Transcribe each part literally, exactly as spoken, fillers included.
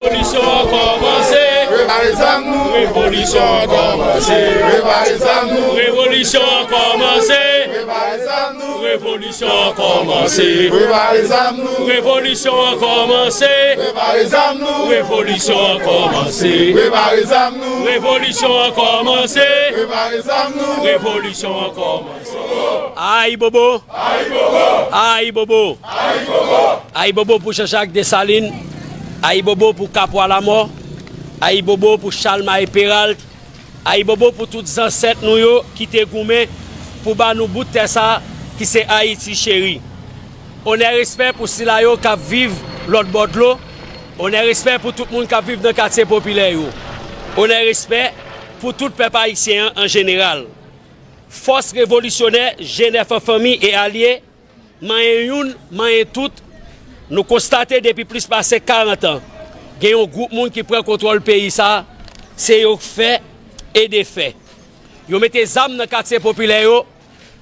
Revolisyon an kòmanse. Prepare zam nou. Revolisyon an kòmanse. Prepare zam nou. Revolisyon an kòmanse. Prepare zam nou. Revolisyon an kòmanse. Prepare zam nou. Revolisyon an kòmanse. Prepare zam nou. Revolisyon an kòmanse. Prepare zam nou. Revolisyon an kòmanse. Prepare zam nou. Revolisyon an kòmanse. Ayibobo! Ayibobo! Ayibobo! Ayibobo pou Jean Jacques Dessalines, ayibobo pou Kapwa Lamò, ayibobo pou Chalmaye Peralt, ayibobo pou tout zansèt nou yo ki te goumen pou ba nou bout tè sa ki se Ayiti cheri. Onè, respè pou sila yo k ap viv lòt bò dlo. Onè, respè pou tout moun k ap viv nan katye popilè yo. Onè, respè pou tout pèp ayisyen an an jeneral. Fòs revolisyonè G nèf an fanmi e alye, manyen youn, manyen tout, nou konstate depi plis pase karant an, gen yon gwoup moun ki pran kontwòl peyi sa a, se yo k fè e defè. Yo mete zam nan katye popilè yo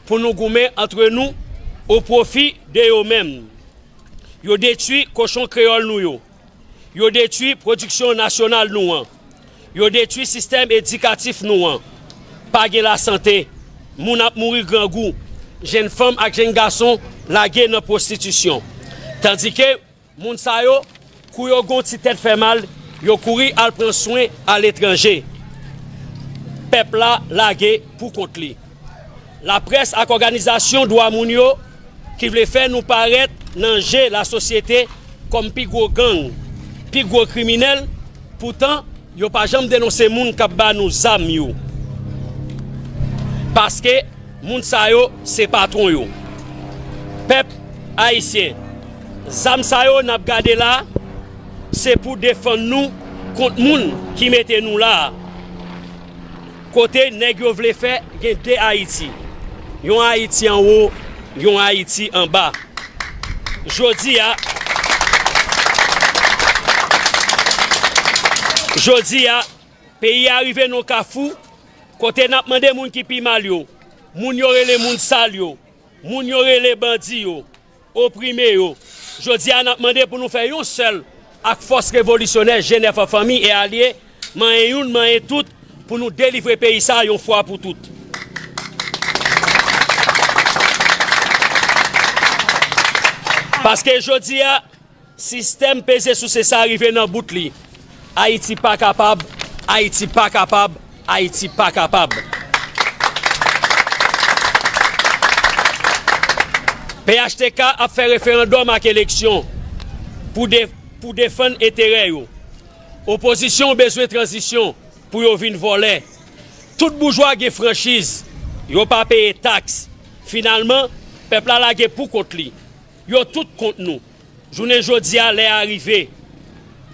pou nou goumen antre nou o pwofi de yo menm. Yo detwi kochon kreyòl nou yo. Yo detwi pwodiksyon nasyonal nou an. Yo detwi sistèm edikatif nou an. Pa gen lasante. Moun ap mouri grangou. Jèn fanm ak jèn gason lage nan pwostitisyon. Tandike moun sa yo, kou yo gen yon ti tèt fè mal, yo kouri al pran swen aletranje. Pèp la lage pou kont li. Laprès ak òganizasyon dwa moun yo ki vle fè nou parèt nan je lasosyete kòm pi gwo gang, pi gwo kriminèl, poutan yo pa janm denonse moun k ap ba nou zam yo. Paske moun sa yo se patwon yo. Pèp ayisyen, zam sa yo n ap gade la, se pou defann nou kont moun ki mete nou la a. Kote nèg yo vle fè gen de Ayiti. Yon Ayiti anwo, yon Ayiti anba. Jodi a, jodi a, peyi a rive nan kafou kote n ap mande moun ki pi mal yo, moun yo rele moun sal yo, moun yo rele bandi yo, oprime yo. Jodi a, n ap mande pou nou fè yon sèl ak fòs revolisyonè G nèf an fanmi e alye, manyen youn, manyen tout, pou nou delivre peyi sa a yon fwa pou tout. Paske jodi a, sistèm peze souse sa a rive nan bout li. Ayiti pa kapab, Ayiti pa kapab, Ayiti pa kapab. P H T K ap fè referandòm ak eleksyon pou de-, pou defann enterè yo. Opozisyon bezwen tranzisyon pou yo vin vòlè. Tout boujwa gen franchiz, yo pa peye taks. Finalman, pèp la lage pou kont li. Yo tout kont nou. Jounen jodi a, lè a rive.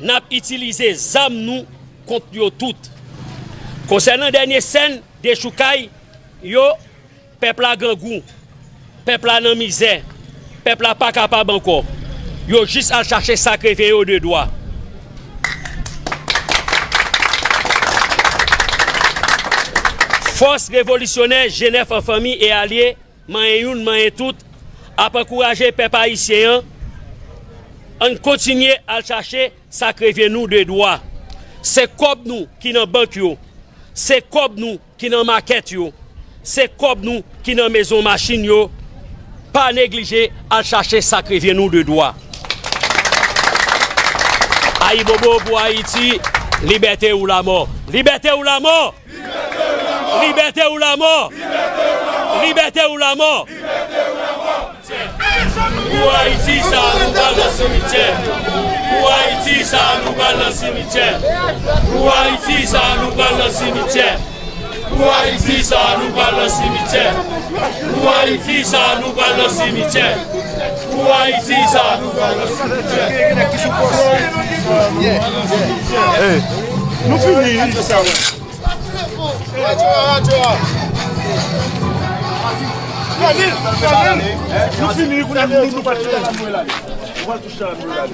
N ap itilize zam nou kont yo tout. Konsènan dènye sèn dechoukay yo, pèp la grangou, pèp la nan mizè, pèp la pa kapab ankò. Yo jis al chache sa k revyen yo de dwa. Fòs revolisyonè G nèf an fanmi e alye, manyen youn, manyen tout, ap ankouraje pèp ayisyen an, ann kontinye al chache sa k revyen nou de dwa. Se kòb nou ki nan bank yo, se kòb nou ki nan makèt yo, se kòb nou ki nan mezon machin yo. Pa neglije al chache sa k revyen nou de dwa. Ayibobo pou Ayiti, libète ou lamò. Libète ou lamò! Libète ou lamò! Libète ou lamò! Pou Ayiti sa, nou pral nan simityè. Pou Ayiti sa, nou pral nan simityè. Pou Ayiti sa, nou pral nan simityè. Pou Ayiti sa, nou pral nan simityè. Pou Ayiti sa, nou pral nan simityè. Pou Ayiti sa, nou pral nan simityè. Hey, nou fini. Nou fini, kounye a nou, nou pa t fè la. Nou pa t touche la, nou la.